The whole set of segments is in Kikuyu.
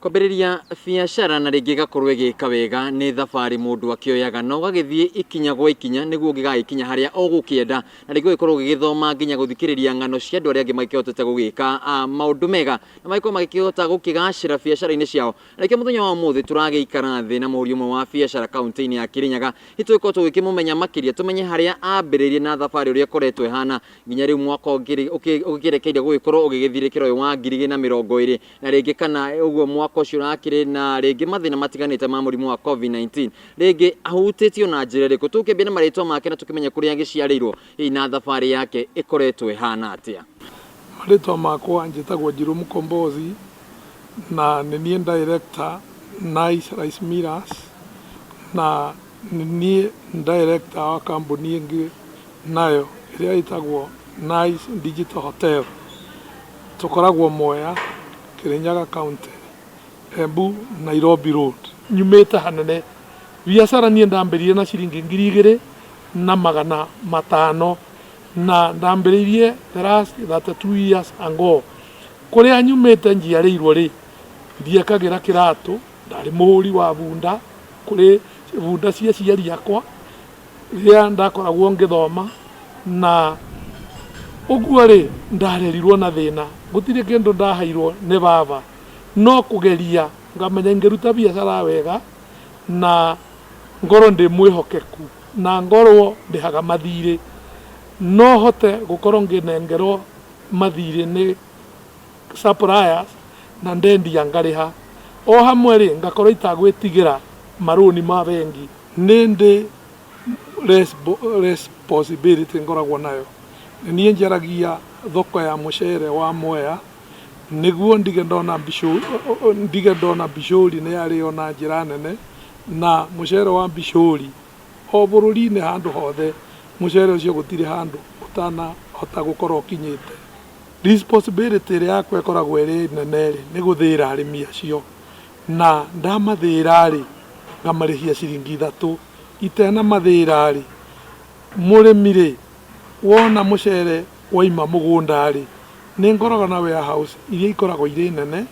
Kwambĩrĩria biacara na rĩngĩ ĩgakorwo ĩgĩka wega nĩ thabarĩ mũndũ akĩoyaga na ũgagĩthiĩ ikinya gwa ikinya nĩguo ũngĩgagĩkinya harĩa ũgũkĩenda, na rĩngĩ ũgĩkorwo ũgĩgĩthoma nginya gũthikĩrĩria ng'ano cia andũ arĩa angĩ magĩkĩhotete gũgĩka maũndũ mega na magĩkorwo magĩkĩhota gũkĩgacĩra biacara-inĩ ciao. Na nĩkĩo mũthenya wa ũmũthĩ tũragĩikara thĩ na mũhũri ũmwe wa biacara kaũntĩ-inĩ ya Kĩrĩnyaga, hihi tũgĩkorwo tũgĩkĩmũmenya makĩria, tũmenye harĩa ambĩrĩirie na thabarĩ ũrĩa ĩkoretwo ĩhana nginya rĩu mwaka ũkĩrekeire gũgĩkorwo ũgĩgĩthirĩkĩra ũyũ wa 2020, na rĩngĩ kana ũguo mwaka ũcio ũrakĩrĩ na rĩngĩ mathĩna matiganĩte ma mũrimũ wa COVID-19, rĩngĩ ahutĩtio na njĩra ĩrĩkũ. Tũkĩambia na marĩtwa make na tũkĩmenye kũrĩa agĩciarĩirwo hihi na thabarĩ yake ĩkoretwo ĩhana atĩa. Marĩtwa makwa njĩtagwo Njirũ Mũkombozi na nĩ niĩ director Nice Rice Millers, na nĩ niĩ director wa kambuni ĩngĩ nayo ĩrĩa ĩtagwo Nice Digital Hotel. Tũkoragwo Mwea, Kirinyaga County, Embu Nairobi Road. Nyumĩte hanene, biacara niĩ ndambĩrĩirie na ciringi 2500 na ndambĩrĩirie the last 32 years ago. Kũrĩa nyumĩte njiarĩirwo rĩ, ndiekagĩra kĩratũ, ndarĩ mũhũri wa bunda, kũrĩ bunda cia aciari akwa, rĩrĩa ndakoragwo ngĩthoma, na ũguo rĩ, ndarerirwo na thĩna, gũtirĩ kĩndũ ndaheirwo nĩ baba, no kũgeria ngamenya ingĩruta biacara wega, na ngorwo ndĩ mwĩhokeku, na ngorwo ndĩhaga mathirĩ, no hote gũkorwo ngĩnengerwo mathirĩ nĩ suppliers na ndendia ngarĩha. O hamwe rĩ, ngakorwo itagwĩtigĩra marũni ma bengi. Nĩ ndĩ responsibility ngoragwo nayo. Nĩ niĩ njaragia thoko ya mũcere wa Mwea nĩguo ndige ndona ndige ndona Bishori nĩ yarĩo na njĩra nene, na mũcere wa Bishori o bũrũri-inĩ handũ hothe mũcere ũcio gũtirĩ handũ ũtanahota gũkorwo ũkinyĩte. Responsibility ĩrĩa yakwa ĩkoragwo ĩrĩ nene rĩ, nĩ gũthĩĩra arĩmi acio, na ndamathĩĩra rĩ, ngamarĩhia ciringi 3. Itenamathĩĩra rĩ, mũrĩmi rĩ, wona mũcere waima mũgũnda rĩ, nĩ ngoragwo na warehouse iria ikoragwo irĩ nene,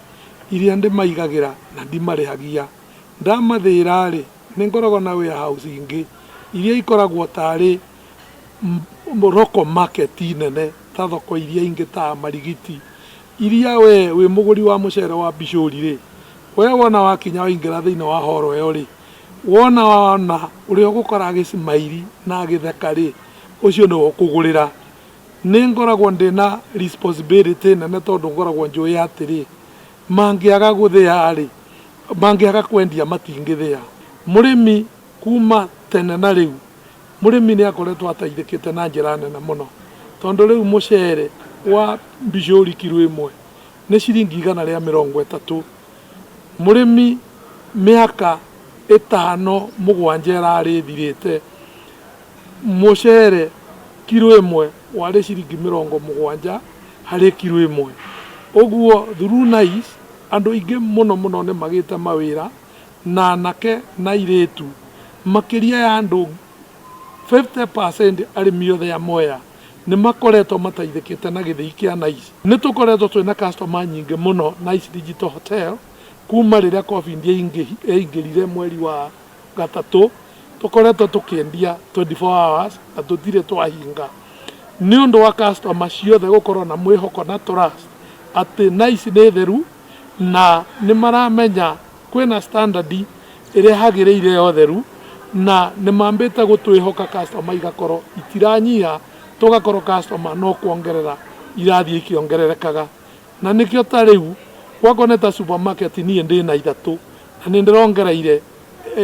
iria ndĩmaigagĩra na ndimarĩhagia. Ndamathĩĩra rĩ, nĩ ngoragwo na warehouse ingĩ iria ikoragwo tarĩ local market nene ta thoko iria ingĩ ta Marigiti, iria we wĩ mũgũri wa mũcere wa Bishori rĩ, we wona wakinya waingĩra thĩinĩ wa horo ĩyo rĩ, wona wona ũrĩa ũgũkora agĩcimairi na agĩtheka rĩ, ũcio nĩwe ũkũgũrĩra. Nĩ ngoragwo ndĩna responsibility nene tondũ ngoragwo njũĩ atĩrĩ, mangĩaga gũthĩa rĩ, mangĩaga kwendia matingĩthĩa. Mũrĩmi kuma tene na rĩu, mũrĩmi nĩ akoretwo ateithĩkĩte na njĩra nene mũno, tondũ rĩu mũcere wa Bishori kiro 1 nĩ ciringi 130. Mũrĩmi mĩaka 5 7 ĩrarĩ ĩthirĩte, mũcere kiro 1 warĩ ciringi 70 harĩ kiro 1. Ũguo through Nice andũ aingĩ mũno mũno nĩ magĩte mawĩra, na anake na airĩtu, makĩria ya andũ 50% arĩmi othe a Mwea nĩ makoretwo mateithĩkĩte na gĩthĩi kĩa Nice. Nĩ tũkoretwo twĩna customer nyingĩ mũno Nice Digital Hotel kuma rĩrĩa COVID yaingĩrire mweri wa gatatũ, tũkoretwo tũkĩendia 24 hours na tũtirĩ twahinga. Nĩ ũndũ wa customer ciothe gũkorwo na mwĩhoko na trust atĩ Nice nĩ theru na nĩ maramenya kwĩna standard ĩrĩa yagĩrĩire ya ũtheru, na nĩ mambĩte gũtwĩhoka customer igakorwo itiranyiha, tũgakorwo customer no kuongerera irathiĩ ikĩongererekaga. Na nĩkĩo ta rĩu gwakorwo nĩ ta supermarket niĩ ndĩna 3 na nĩ ndĩrongereire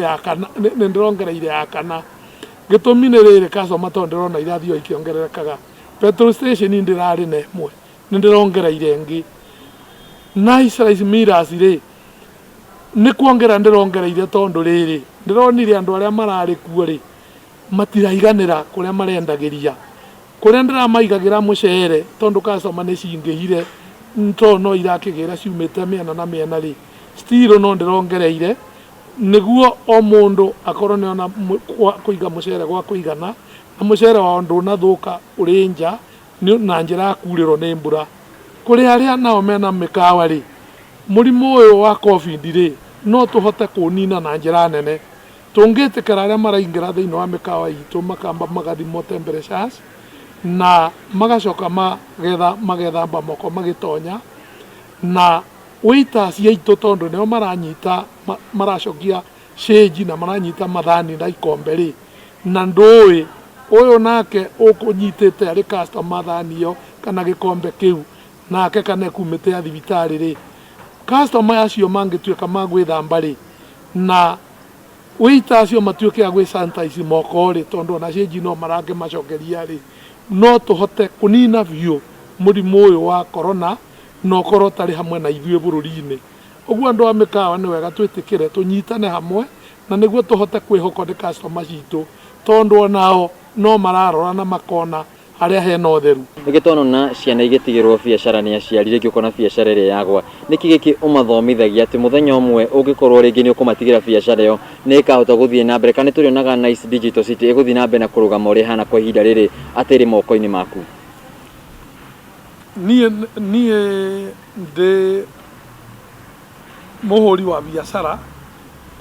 ya kana, nĩ ndĩrongereire ya kana. Gĩtũmi nĩ rĩrĩ, customer tondũ ndĩrona irathiĩ o ikĩongererekaga. Petrol station ndĩrarĩ na 1, nĩ ndĩrongereire ĩngĩ. Nice Rice Millers rĩ, nĩ kuongerera ndĩrongereire tondũ rĩrĩ, ndĩronire andũ arĩa mararĩ kuo rĩ, matiraiganĩra kũrĩa marendagĩria. Kũrĩa ndĩramaigagĩra mũcere tondũ customer nĩ cingĩhire, tondũ no irakĩgĩra ciumĩte mĩena na mĩena rĩ, still no ndĩrongereire nĩguo o mũndũ akorwo nĩ ona kũiga mũcere gwa kũigana, na mũcere wao ndũnathũka ũrĩ nja na njĩra ya kurĩrwo nĩ mbura. Kũrĩ arĩa nao mena mĩkawa rĩ, Mũrimũ ũyũ wa Covid rĩ, no tũhote kũũnina na njĩra nene tũngĩtĩkĩra arĩa maraingĩra thĩinĩ wa mĩkawa itũ makamba magathimwo temperatures na magacoka magetha magethamba moko magĩtonya, na waiters aitũ tondũ nĩo maranyita maracokia cĩnji na maranyita mathani na ikombe rĩ, na ndũĩ ũyũ nake ũkũnyitĩte arĩ customer thani ĩyo kana gĩkombe kĩu nake kana ekumĩte ya thibitarĩ rĩ, customer acio mangĩtuĩka ma gwĩthamba rĩ, na waiter acio matuĩke a gwĩ sanitize moko rĩ, tondũ ona cĩnji no marakĩmacokeria rĩ, no tũhote kũnina biũ mũrimũ ũyũ wa corona na ũkorwo ũtarĩ hamwe na ithuĩ bũrũri-inĩ. Ũguo andũ a mĩkawa nĩ wega twĩtĩkĩre tũnyitane hamwe na nĩguo tũhote kwĩhokwo nĩ customer citũ, tondũ onao no mararora na makona harĩa hena ũtheru. Rĩngĩ twanona ciana igĩtigĩrwo biacara nĩ aciari, rĩngĩ ũkona biacara ĩrĩa yagwa, nĩkĩ gĩkĩ ũmathomithagia atĩ mũthenya ũmwe ũngĩkorwo rĩngĩ nĩ ũkũmatigĩra biacara ĩyo nĩ ĩkahota gũthiĩ na mbere, kana nĩ tũrĩonaga Nice Digital City ĩgũthiĩ na mbere na kũrũgama ũrĩa ĩhana kwa ihinda rĩrĩ atĩ ĩrĩ moko-inĩ maku? Niĩ niĩ ndĩ mũhũri wa biacara,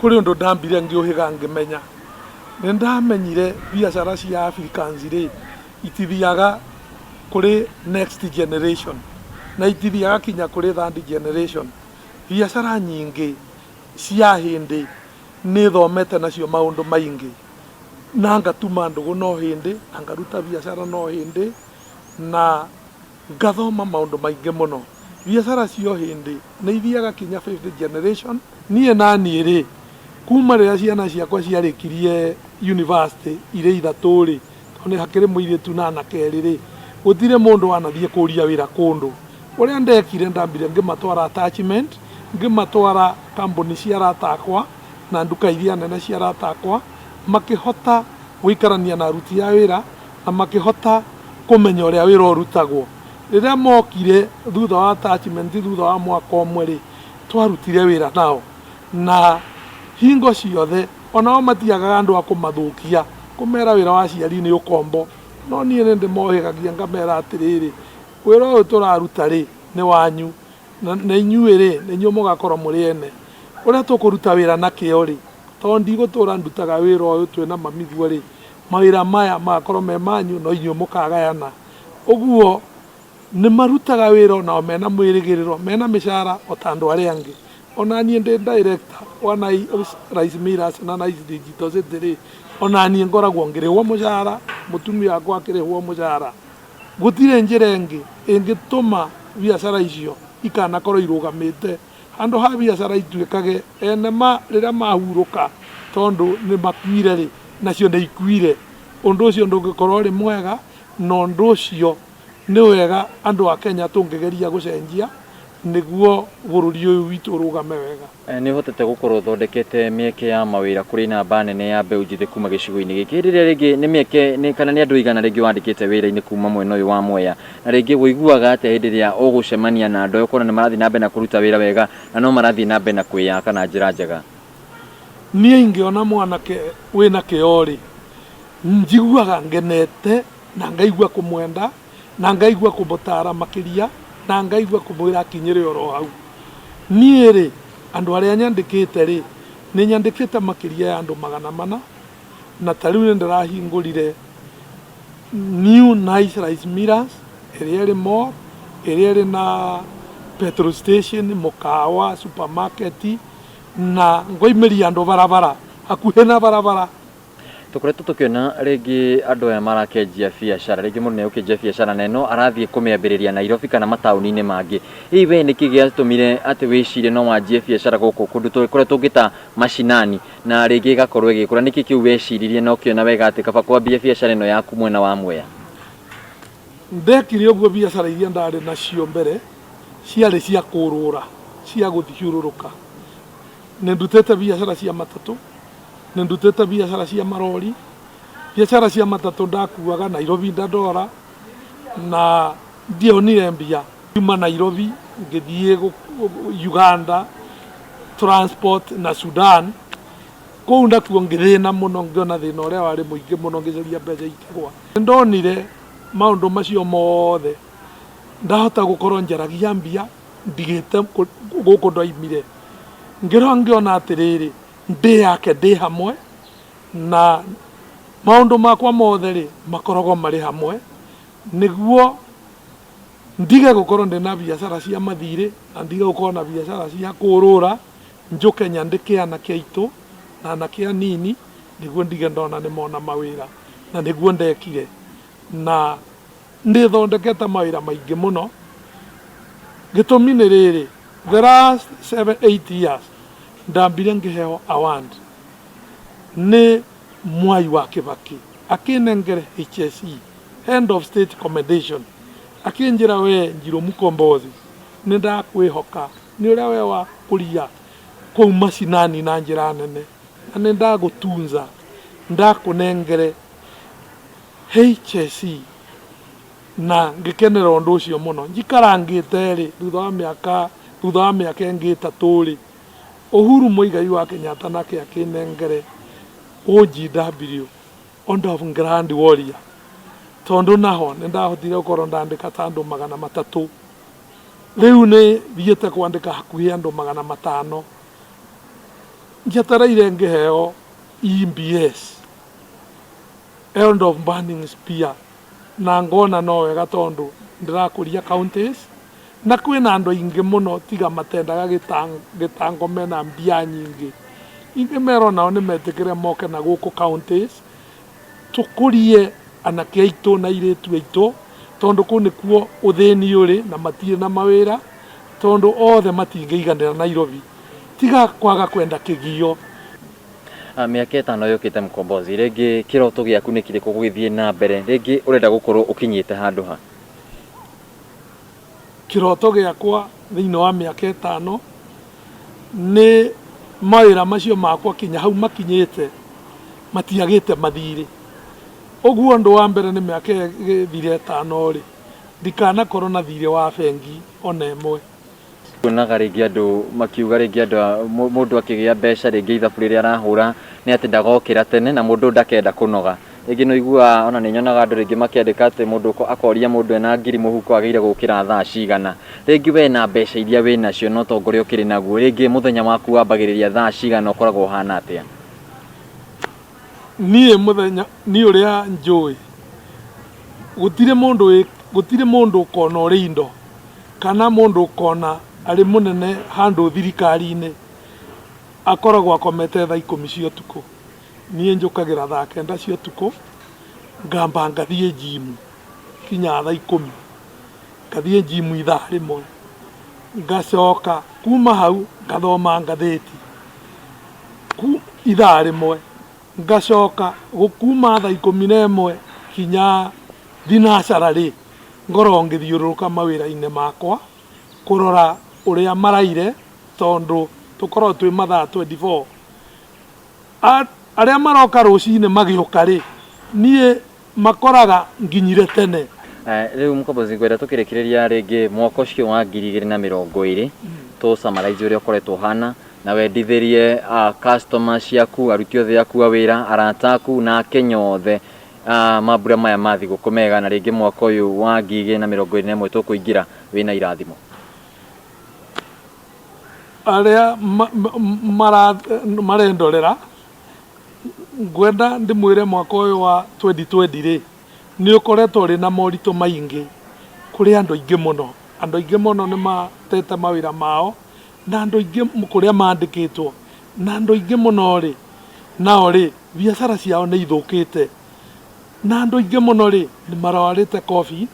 kũrĩ ũndũ ndambire ngĩũhĩga ngĩmenya. Nĩ ndamenyire biacara cia Africans rĩ, itithiaga kũrĩ next generation na itithiaga kinya kũrĩ third generation. Biacara nyingĩ cia hĩndĩ nĩ thomete nacio maũndũ maingĩ na ngatuma ndũgũ no hĩndĩ na ngaruta biacara no hĩndĩ na ngathoma maũndũ maingĩ mũno. Biacara cia ũhĩndĩ nĩ ithiaga kinya fifth generation. Niĩ na niĩ rĩ, kuma rĩrĩa ciana ciakwa ciarĩkirie university irĩ ithatũ rĩ, tondũ nĩ hakĩrĩ mũirĩtu na anake erĩ rĩ, gũtirĩ mũndũ wanathiĩ kũria wĩra kũndũ. Ũrĩa ndekire ndambire ngĩmatwara attachment, ngĩmatwara kambuni cia arata akwa na nduka iria nene cia arata akwa, makĩhota gũikarania na aruti a wĩra na makĩhota kũmenya ũrĩa wĩra ũrutagwo. Rĩrĩa mokire thutha wa attachment, thutha wa mwaka ũmwe rĩ, twarutire wĩra nao na hingo ciothe onao matiagaga andũ a kũmathũkia, kũmera wĩra wa aciari nĩ ũkombo. No niĩ nĩ ndĩmohĩgagia ngamera atĩrĩrĩ, wĩra ũyũ tũraruta rĩ, nĩ wanyu na inyuĩ rĩ, nĩ inyuĩ mũgakorwo mũrĩ ene. Ũrĩa tũkũruta wĩra na kĩo rĩ, tondũ ndigũtũra ndutaga wĩra ũyũ twĩna mami guo rĩ, mawĩra maya magakorwo me manyu no inyuĩ mũkagayana. Ũguo nĩ marutaga wĩra onao mena mwĩrĩgĩrĩro, mena mĩcara o ta andũ arĩa angĩ. Ona niĩ ndĩ director wa Rice Millers na Nice Digital City rĩ, ona niĩ ngoragwo ngĩrĩhwo mũcara, mũtumia wakwa akĩrĩhwo mũcara. Gũtirĩ njĩra ĩngĩ ĩngĩtũma biacara icio ikanakorwo irũgamĩte. Handũ ha biacara ituĩkage ene ma rĩrĩa mahurũka tondũ nĩ makuire rĩ, nacio nĩ ikuire. Ũndũ ũcio ndũngĩkorwo ũrĩ mwega, na ũndũ ũcio nĩ wega andũ a Kenya tũngĩgeria gũcenjia nĩguo bũrũri ũyũ witũ ũrũgame wega. Nĩ ũhotete gũkorwo ũthondekete mĩeke ya mawĩra kũrĩ namba nene ya mbeũ njĩthĩ kuma gĩcigo-inĩ gĩkĩ. Rĩrĩa rĩngĩ nĩ mĩeke nĩ kana nĩ andũ aigana rĩngĩ wandĩkĩte wĩra-inĩ kuma mwena ũyũ wa Mwea, na rĩngĩ ũiguaga atĩa hĩndĩ ĩrĩa ũgũcemania na andũ aya ũkona nĩ marathiĩ na mbere na kũruta wĩra wega na no marathiĩ na mbere na kwĩyaka na njĩra njega? Niĩ ingĩona mwanake wĩna kĩo rĩ, njiguaga ngenete na ngaigua kũmwenda na ngaigua kũmũtara makĩria na ngaigua kũmwĩra akinyĩre oro hau. Niĩ rĩ, andũ arĩa nyandĩkĩte rĩ, nĩ nyandĩkĩte makĩria ya andũ 400, na ta rĩu nĩ ndĩrahingũrire New Nice Rice Millers ĩrĩa ĩrĩ mall, ĩrĩa ĩrĩ na petrol station, mũkawa, supermarket, na ngoimĩria andũ barabara, hakuhĩ na barabara. Tũkoretwo tũkĩona rĩngĩ andũ aya marakĩanjia biacara, rĩngĩ mũndũ nĩ egũkĩanjia biacara na ĩno arathiĩ kũmĩambĩrĩria Nairobi kana mataũni-inĩ mangĩ. Hihi we nĩkĩ gĩatũmire atĩ wĩcirie no wanjie biacara gũkũ kũndũ kũrĩa tũngĩta macinani na rĩngĩ ĩgakorwo ĩgĩkũra? Nĩkĩ kĩu weciririe na ũkĩona wega atĩ kaba kwambia biacara ĩno yaku mwena wa Mwea? Ndekire ũguo biacara iria ndarĩ nacio mbere ciarĩ cia kũrũra, cia gũthiũrũrũka. Nĩ ndutĩte biacara cia matatũ, nĩ ndutĩte biacara cia marori, biacara cia matatũ ndakuaga Nairobi Dandora na ndionire mbia. Kuma Nairobi ngĩthiĩ Uganda transport na Sudan, kũu nakuo ngĩthĩna mũno, ngĩona thĩna ũrĩa warĩ mũingĩ mũno, ngĩcaria mbeca ikĩgwa. Nĩ ndonire maũndũ macio mothe ndahota gũkorwo njaragia mbia Ndigĩte gũkũ ndoimire, ngĩrora ngĩona atĩrĩrĩ, ndĩ yake ndĩ hamwe na maũndũ makwa mothe rĩ, makoragwo marĩ hamwe, nĩguo ndige gũkorwo ndĩ na biacara cia mathirĩ na ndige gũkorwo na biacara cia kũrũra, njũke nyandĩke anake aitũ na anake anini, nĩguo ndige ndona nĩ mona mawĩra. Na nĩguo ndekire, na ndĩthondekete mawĩra maingĩ mũno. Gĩtũmi nĩ rĩrĩ, the last 7 8 years ndambire ngĩheo award nĩ Mwai wa Kibaki, akĩnengere HSE, Head of State Commendation, akĩnjĩra, "We Njirũ Mkombozi, nĩ ndakwĩhoka nĩ ũrĩa we wakũria kũu macinani na njĩra nene, na nĩ ndagũtunza, ndakũnengere HSE." Na ngĩkenera ũndũ ũcio mũno. Njikarangĩte rĩ, thutha wa mĩaka ĩngĩ 3 rĩ, Uhuru Muigai wa Kenyatta nake akĩnengere OGW, Order of Grand Warrior, tondũ naho nĩ ndahotire gũkorwo ndandĩka ta andũ 300. Rĩu nĩ thiĩte kwandĩka hakuhĩ andũ 500. Njetereire ngĩheo EBS, End of Burning Spear, na ngona no wega tondũ ndĩrakũria counties na kwĩna andũ aingĩ mũno tiga matendaga gĩtango mena mbia nyingĩ. Ingĩmera nao nĩ metĩkĩre moke na gũkũ counties, tũkũrie anake aitũ na airĩtu aitũ, tondũ kũu nĩkuo ũthĩni ũrĩ na matirĩ na mawĩra, tondũ othe matingĩiganĩra Nairobi tiga kwaga kwenda kĩgio. Mĩaka 5 yũkĩte, Mkombozi, rĩngĩ kĩroto gĩaku nĩ kĩrĩkũ gũgĩthiĩ na mbere? Rĩngĩ ũrenda gũkorwo ũkinyĩte handũ ha? Kĩroto gĩakwa thĩinĩ wa mĩaka 5 nĩ mawĩra macio makwa kinya hau makinyĩte matiagĩte mathirĩ. Ũguo ũndũ wa mbere nĩ mĩaka ĩgĩthire 5 rĩ, ndikanakorwo na thirĩ wa bengi ona ĩmwe. Tuonaga rĩngĩ andũ makiuga rĩngĩ andũ mũndũ akĩgĩa mbeca, rĩngĩ ithabu rĩrĩa arahũra nĩ atĩ ndagokĩra tene na mũndũ ndakenda kũnoga. Rĩngĩ nĩ ũiguaga, ona nĩ nyonaga andũ rĩngĩ makĩandĩka atĩ mũndũ akoria mũndũ ena ngiri mũhuko agĩrĩire gũkĩra thaa cigana. Rĩngĩ we na mbeca iria wĩ nacio na ũtongoria ũkĩrĩ naguo, rĩngĩ mũthenya waku wambagĩrĩria thaa cigana, ũkoragwo ũhana atĩa? Niĩ mũthenya, niĩ ũrĩa njũĩ, gũtirĩ mũndũ ũkona ũrĩ indo kana mũndũ ũkona arĩ mũnene handũ thirikari-inĩ akoragwo akomete thaa 10 cia ũtukũ. Niĩ njũkagĩra thaa 9 cia ũtukũ, ngamba ngathiĩ gym kinya thaa 10, ngathiĩ gym ithaa rĩmwe, ngacoka kuma hau ngathoma ngathĩti ithaa rĩmwe, ngacoka gũkuma thaa 11 kinya thinacara rĩ, ngorwo ngĩthiũrũrũka mawĩra-inĩ makwa kũrora ũrĩa maraire, tondũ tũkoragwo twĩ mathaa 24. Arĩa maroka rũcinĩ magĩũka rĩ, niĩ makoraga nginyire tene. Rĩu Mkombozi, ngwenda tũkĩrĩkĩrĩria rĩngĩ mwaka ũcio wa 2020, tũ summarize ũrĩa ũkoretwo ũhana na wendithĩrie customer ciaku, aruti othe aku a wĩra, arata aku na Akenya othe mambura maya ma thigũkũ mega, na rĩngĩ mwaka ũyũ wa 2021 tũkũingĩra wĩna irathimo. Arĩa marendorera, ngwenda ndĩmwĩre mwaka ũyũ wa 2020 rĩ, nĩ ũkoretwo ũrĩ na moritũ maingĩ kũrĩ andũ aingĩ mũno. Andũ aingĩ mũno nĩ matete mawĩra mao, na andũ aingĩ kũrĩa mandĩkĩtwo, na andũ aingĩ mũno rĩ, nao rĩ, biacara ciao nĩ ithũkĩte, na andũ aingĩ mũno rĩ, nĩ marwarĩte COVID,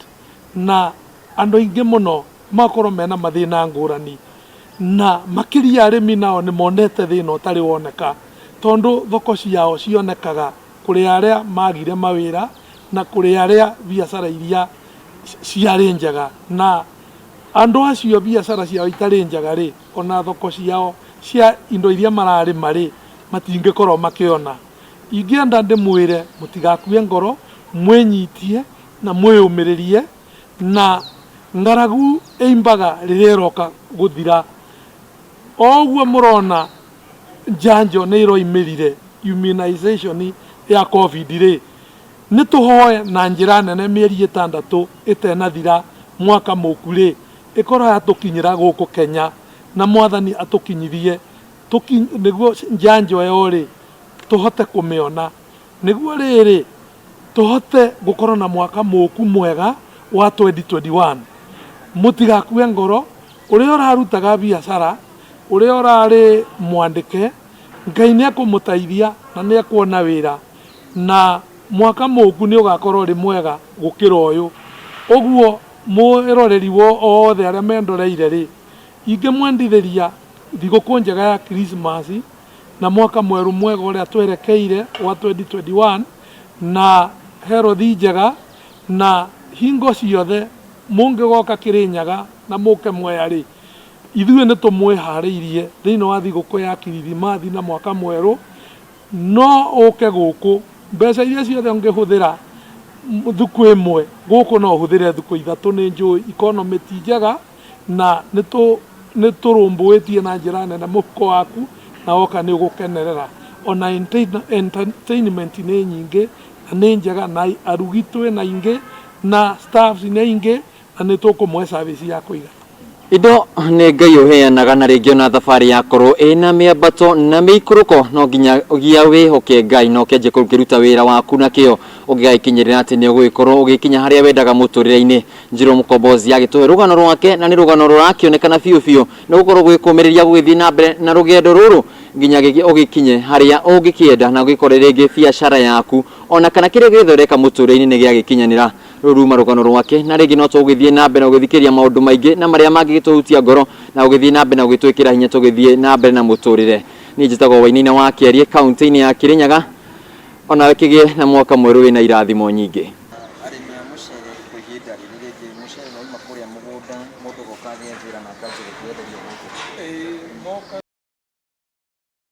na andũ aingĩ mũno makorwo mena mathĩna ngũrani, na makĩria arĩmi nao nĩ monete thĩna ũtarĩ woneka, tondũ thoko ciao cionekaga kũrĩ arĩa magire mawĩra na kũrĩ arĩa biacara iria ciarĩ njega. Na andũ acio biacara ciao itarĩ njega rĩ, ona thoko ciao cia indo iria mararĩma rĩ, matingĩkorwo makĩona. Ingĩenda ndĩmwĩre mũtigakue ngoro, mwĩnyitie na mwĩyũmĩrĩrie, na ng'aragu ĩimbaga rĩrĩa ĩroka gũthira. O ũguo mũrona njanjo nĩ ĩroimĩrire, immunization ya COVID rĩ, nĩ tũhoe na njĩra nene mĩeri 6 ĩtenathira mwaka mũku rĩ. Ĩkorwo yatũkinyĩra gũkũ Kenya na mwathani atũkinyithie nĩguo njanjo ĩyo rĩ tũhote kũmĩona nĩguo rĩrĩ tũhote gũkorwo na mwaka mũku mwega wa 2021. Mũtigakue ngoro, ũrĩa ũrarutaga biacara, ũrĩa ũrarĩ mwandĩke, Ngai nĩ ekũmũteithia na nĩ ekuona wĩra, na mwaka mũku nĩ ũgakorwo ũrĩ mwega gũkĩra ũyũ. Ũguo mwĩroreri othe arĩa mendoreire rĩ, ingĩmwendithĩria thigũkũ njega ya Christmas na mwaka mwerũ mwega ũrĩa twerekeire wa 2021 na herothi njega, na hingo ciothe mũngĩgoka Kĩrĩnyaga na mũke Mwea rĩ, ithuĩ nĩ tũmwĩharĩirie thĩinĩ wa thigũkũ ya Kirithimathi na mwaka mwerũ. No ũke gũkũ, mbeca iria ciothe ũngĩhũthĩra thukũ ĩmwe gũkũ no ũhũthĩre thukũ ithatũ. Nĩ njũĩ economy ti njega na nĩ tũrũmbũĩtie na njĩra nene mũhuko waku, na woka nĩ ũgũkenerera. Ona entertainment nĩ nyingĩ na nĩ njega, na arugi twĩna aingĩ na staffs nĩ aingĩ, na nĩ tũkũmũhe service ya kũigana. Indo nĩ Ngai ũheanaga, na rĩngĩ ona thabarĩ yakorwo ĩna mĩambato na mĩikũrũko, no nginya gia wĩhoke Ngai na ũkĩanjie kũruta wĩra waku na kĩo, ũngĩgagĩkinyĩrĩra atĩ nĩ ũgũgĩkorwo ũgĩkinya harĩa wendaga mũtũrĩre-inĩ. Njirũ Mũkombozi agĩtũhe rũgano rwake, na nĩ rũgano rũrakĩonekana biũ biũ nĩ gũkorwo gwĩkũmĩrĩria gũgĩthiĩ na mbere na rũgendo rũrũ nginya ũgĩkinye harĩa ũngĩkĩenda, na ũgĩkore rĩngĩ biacara yaku ona kana kĩrĩa gĩothe ũreka mũtũrĩre-inĩ nĩ gĩagĩkinyanĩra. Rũu ruma rũgano rwake, na rĩngĩ no tũgũgĩthiĩ na mbere na gũgĩthikĩrĩria maũndũ maingĩ na marĩa mangĩgĩtũhutia ngoro na gũgĩthiĩ na mbere na gũgĩtwĩkĩra hinya tũgĩthiĩ na mbere na mũtũrĩre. Niĩ njĩtagwo Wainaina wa Kĩarie, kaunti-inĩ ya Kĩrĩnyaga. Onawe kĩgĩe na mwaka mwerũ wĩna irathimo nyingĩ.